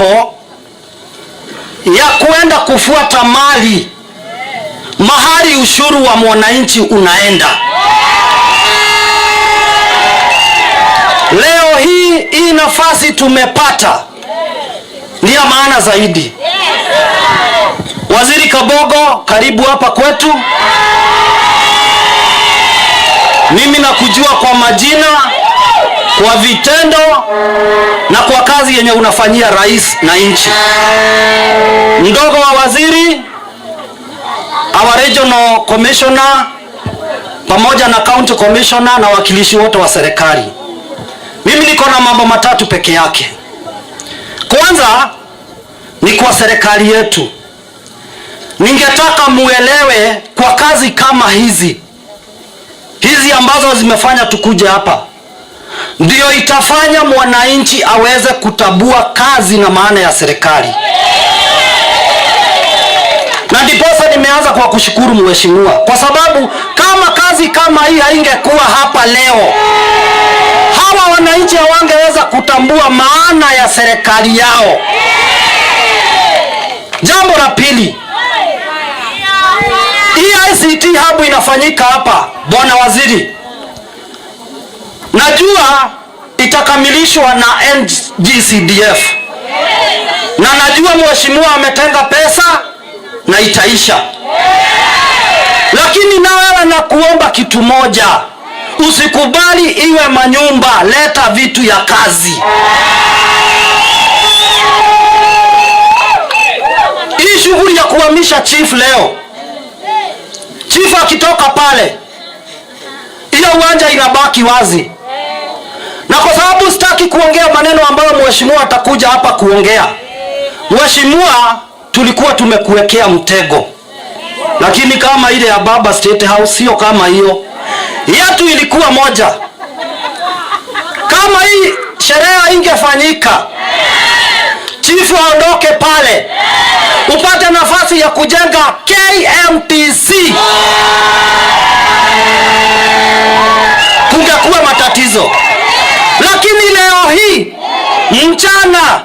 roho ya kwenda kufuata mali mahali ushuru wa mwananchi unaenda. Leo hii nafasi tumepata ni ya maana zaidi. Waziri Kabogo, karibu hapa kwetu. Mimi nakujua kwa majina, kwa vitendo na kwa kazi yenye unafanyia rais na nchi. Mdogo wa waziri, our regional commissioner pamoja na county commissioner na wakilishi wote wa serikali. Mimi niko na mambo matatu peke yake. Kwanza ni kwa serikali yetu. Ningetaka muelewe kwa kazi kama hizi ambazo zimefanya tukuje hapa, ndio itafanya mwananchi aweze kutabua kazi na maana ya serikali. Na ndiposa nimeanza kwa kushukuru mheshimiwa, kwa sababu kama kazi kama hii haingekuwa hapa leo, hawa wananchi hawangeweza kutambua maana ya serikali yao. Jambo la pili, hii ICT hub inafanyika hapa, bwana waziri, najua itakamilishwa na NGCDF na najua mheshimiwa ametenga pesa na itaisha, lakini na wewe nakuomba kitu moja, usikubali iwe manyumba, leta vitu ya kazi. Hii shughuli ya kuhamisha chief leo, chief akitoka pale, hiyo uwanja inabaki wazi. Na kwa sababu sitaki kuongea maneno ambayo mheshimiwa atakuja hapa kuongea, mheshimiwa, tulikuwa tumekuwekea mtego, lakini kama ile ya baba State House, sio kama hiyo yetu. Ilikuwa moja. Kama hii sherehe ingefanyika, chifu aondoke pale, upate nafasi ya kujenga KMTC, kungekuwa matatizo. Lakini leo hii mchana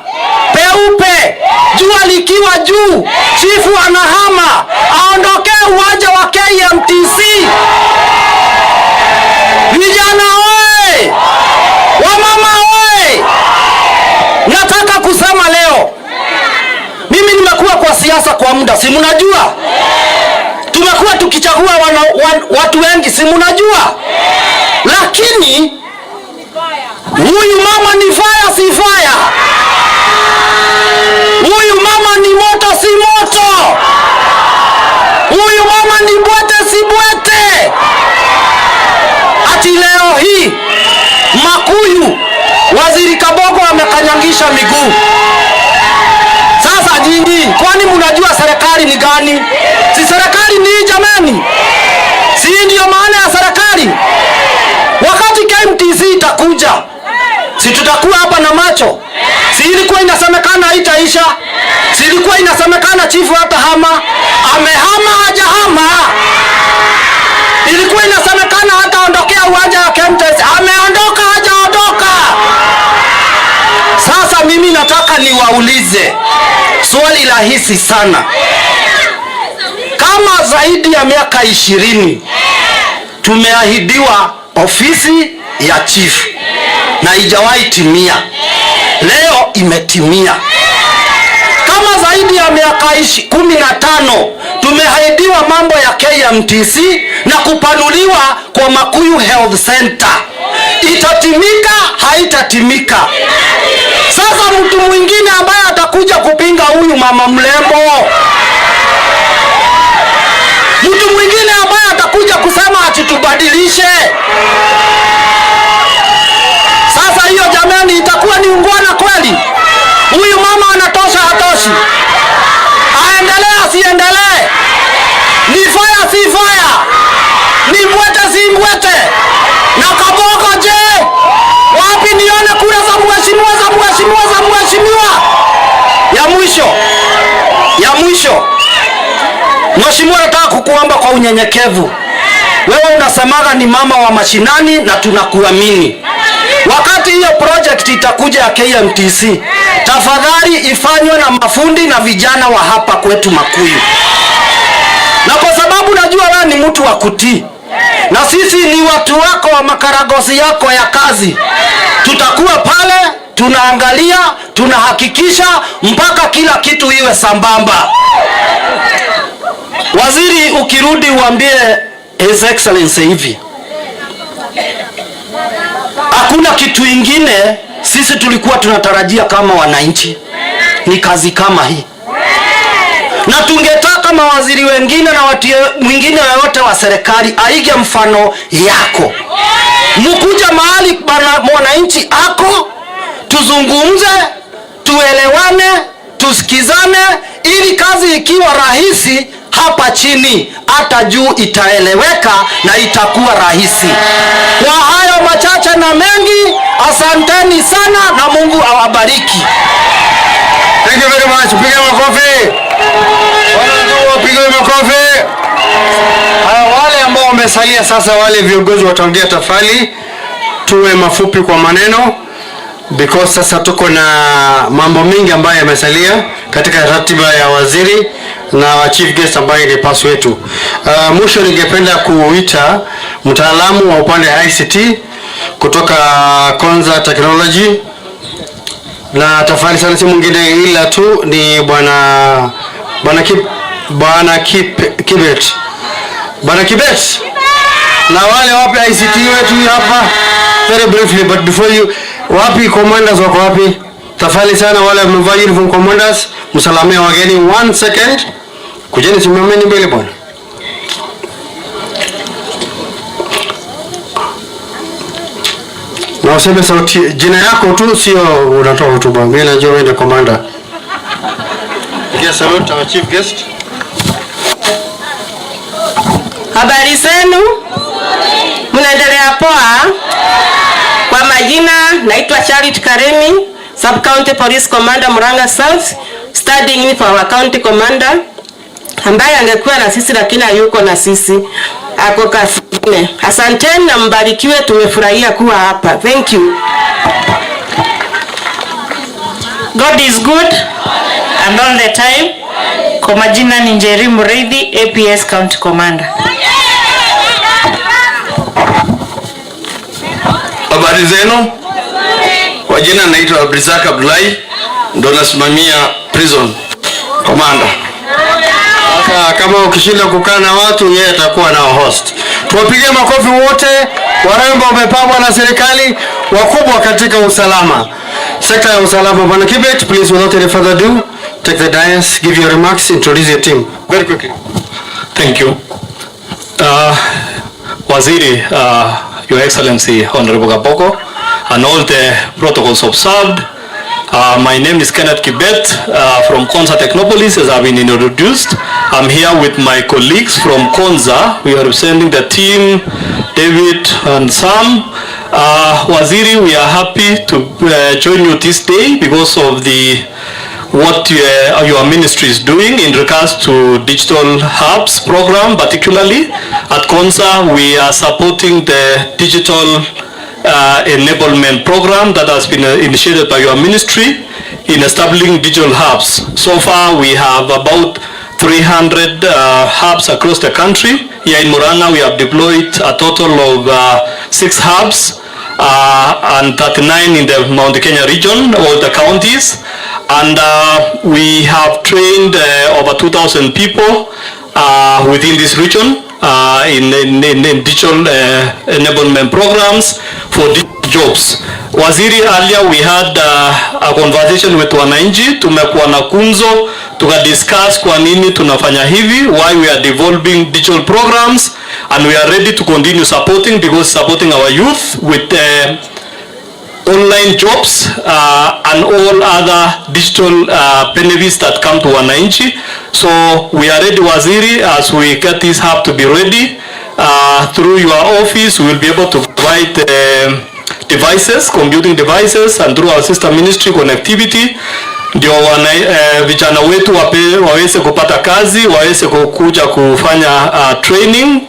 peupe, jua likiwa juu, chifu anahama aondokee uwanja wa KMTC. Vijana oye! Wamama oye! Nataka kusema leo, mimi nimekuwa kwa siasa kwa muda, si mnajua? Tumekuwa tukichagua watu wengi, si mnajua? Lakini huyu mama ni fire, si fire? Huyu mama ni moto, si moto? Huyu mama ni bwete, si bwete? Ati leo hii Makuyu, Waziri Kabogo amekanyangisha miguu. Sasa nyinyi, kwani mnajua serikali ni gani? Si serikali ni hii jamani? Si ndio maana ya serikali? Wakati KMTC itakuja, si tutakuwa hapa na macho? Si ilikuwa inasemekana haitaisha? Si ilikuwa inasemekana chifu hata hama? Amehama hajahama? Ilikuwa inasemekana hataondokea uwanja wa KMTC, ameondoka hajaondoka? Sasa mimi nataka niwaulize swali rahisi sana. Kama zaidi ya miaka 20 tumeahidiwa ofisi ya chief na haijawahi timia, leo imetimia. Kama zaidi ya miaka 15 tumeahidiwa mambo ya KMTC na kupanuliwa kwa Makuyu Health Center, itatimika haitatimika? Sasa mtu mwingine ambaye atakuja kupinga huyu mama mlembo, mtu mwingine ambaye atakuja kusema ati tubadilishe, sasa hiyo jamani, itakuwa ni ungwana kweli? Huyu mama anatosha, hatoshi? Aendelee asiendelee? Ni fire si fire? Ni mbwete si mbwete? Na Kabogo je? Wapi nione kura za mheshimiwa, za mheshimiwa, za mheshimiwa? Ya mwisho, ya mwisho, mheshimiwa, nataka kukuomba kwa unyenyekevu. Wewe unasemaga ni mama wa mashinani na tunakuamini. Wakati hiyo project itakuja ya KMTC, Tafadhali ifanywe na mafundi na vijana wa hapa kwetu Makuyu, na kwa sababu najua wewe ni mtu wa kutii na sisi ni watu wako wa makaragosi yako ya kazi, tutakuwa pale tunaangalia, tunahakikisha mpaka kila kitu iwe sambamba. Waziri, ukirudi uambie His Excellency hivi, hakuna kitu ingine sisi tulikuwa tunatarajia kama wananchi, ni kazi kama hii, na tungetaka mawaziri wengine na watu mwingine yoyote wa serikali aige mfano yako. Mkuja mahali bana mwananchi ako, tuzungumze, tuelewane, tusikizane, ili kazi ikiwa rahisi hapa chini, hata juu itaeleweka na itakuwa rahisi. Kwa hayo machache na mengi, asanteni sana na Mungu awabariki. Thank you very much. Piga makofi. Wanajua, piga makofi. Haya, wale ambao wamesalia sasa, wale viongozi wataongea, tafadhali tuwe mafupi kwa maneno because sasa tuko na mambo mengi ambayo yamesalia katika ratiba ya waziri na wa chief guest ambaye ni pasi wetu. Mwisho ningependa kuita mtaalamu wa upande wa ICT kutoka Konza Technology na tafadhali sana, si mwingine ila tu ni bwana Kibet, bwana Kibet, na wale wapi ICT wetu hapa, very briefly, but before you, wapi commanders wako wapi? Tafadhali sana wale wamevaa uniform commanders, msalamia wageni one second. Kujeni simameni mbele bwana. Na useme sauti jina yako tu, sio unatoa hotuba. Mimi najua wewe ndio commander. Yes, salute our chief guest. Habari zenu? Mnaendelea poa? Kwa majina naitwa Charity Karemi, Sub County Police Commander Murang'a South, standing in for our county commander ambaye angekuwa na sisi lakini hayuko na sisi, ako kazini. Asanteni na mbarikiwe, tumefurahia kuwa hapa. Thank you. God is good and all the time. Kwa majina ni Njeri Muriithi, APS County Commander. Habari zenu? Kwa jina naitwa Abdulrazak Abdullahi, ndo nasimamia prison commander. Sasa kama ukishinda kukaa na watu, yeye atakuwa na host. Tuwapigie makofi wote, warembo wamepambwa na serikali, wakubwa katika usalama, sekta ya usalama. Bwana Kibet, please, without any further ado, take the dais, give your remarks, introduce your team very quickly. Thank you. Waziri, Your Excellency, Honorable Gaboko, and all the protocols observed. My name is Kenneth Kibet from Konza Technopolis, as I've been introduced. I'm here with my colleagues from Konza. We are representing the team, David and Sam. Waziri, we are happy to join you this day because of the what your ministry is doing in regards to digital hubs program. Particularly at Konza, we are supporting the digital enablement program that has been initiated by your ministry in establishing digital hubs. So far, we have about 300 hubs across the country. Here in Murang'a, we have deployed a total of 6 hubs and 39 in the Mount Kenya region, all the counties. And we have trained over 2,000 people within this region in digital enablement programs for jobs. Waziri, earlier we had a conversation with wananchi, tumekuwa na gumzo, tukadiscuss kwa nini tunafanya hivi, why we are developing digital programs, and we are ready to continue supporting because supporting our youth with online jobs and all other digital benefits that come to wananchi. So we are ready, Waziri, as we get this hub to be ready. Through your office, we will be able to provide devices, computing devices, and through our sister ministry connectivity, ndio vijana wetu waweze kupata kazi, waweze kukuja kufanya training.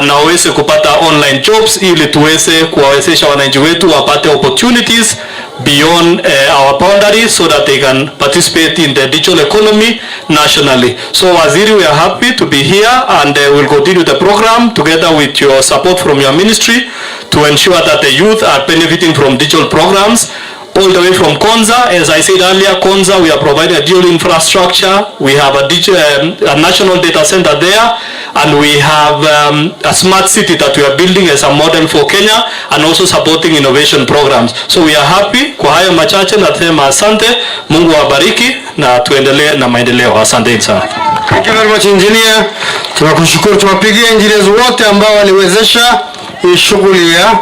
na waweze kupata online jobs ili tuweze kuwawezesha wananchi wetu wapate opportunities beyond our boundaries so that they can participate in the digital economy nationally. So Waziri, we are happy to be here and we'll continue the program together with your support from your ministry to ensure that the youth are benefiting from digital programs all the way from Konza. As I said earlier, Konza, we are providing a digital infrastructure. We have a national data center there, and we have a smart city that we are building as a model for Kenya and also supporting innovation programs. So we are happy. Kwa hayo machache nasema asante. Mungu awabariki na tuendelee na maendeleo. Asante sana. Thank you very much, engineer. Tunakushukuru, tuwapigie engineers wote ambao waliwezesha hii shughuli ya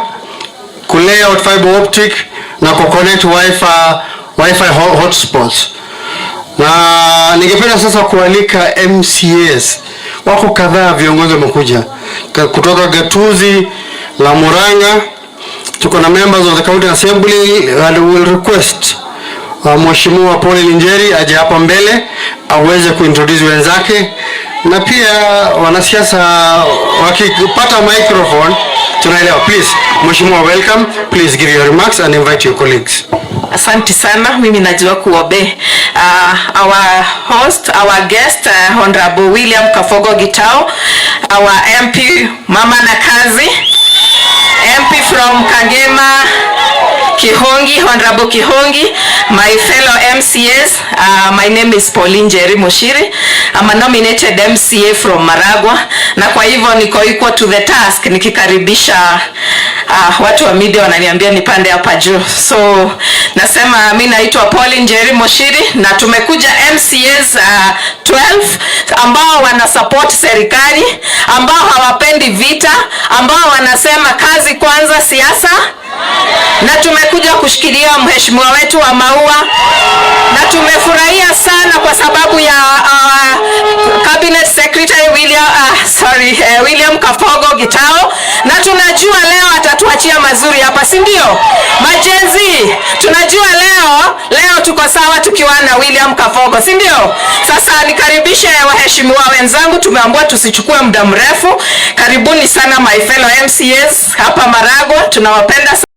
kulay out fiber optic na kuconnect wifi hotspots. Na ningependa sasa kualika MCAs, wako kadhaa viongozi wamekuja kutoka gatuzi la Murang'a. Tuko na members of the county assembly and we will request Mheshimiwa Paul Njeri aje hapa mbele aweze kuintroduce wenzake, na pia wanasiasa wakipata microphone tunaelewa. Please, Mheshimiwa, welcome. Please give your remarks and invite your colleagues. Asante sana, mimi najua kuobe. Our host, our guest, Honorable William Kabogo Gitau, our MP Mama Nakazi, MP from Kangema Kihongi, Honorable Kihongi, my fellow MCAs, my name is Pauline Jerry Mushiri. I'm a nominated MCA from Maragua, na kwa hivyo niko equal to the task nikikaribisha watu wa media wananiambia nipande hapa juu. So nasema mi naitwa Pauline Jerry Mushiri na tumekuja MCAs 12 ambao wana support serikali, ambao hawapendi vita, ambao wanasema kazi kwanza, siasa, na tumekuja kushikilia mheshimiwa wetu wa Maua na tumefurahia sana kwa sababu ya Cabinet Secretary William, sorry, William Kabogo Gitau, na tunajua leo atatuachia mazuri hapa, si ndio? Ma-Gen Z, tunajua leo tuko sawa tukiwa na William Kabogo, si ndio? Sasa nikaribishe waheshimiwa wenzangu, tumeambiwa tusichukue muda mrefu. Karibuni sana my fellow MCAs hapa Maragua, tunawapenda.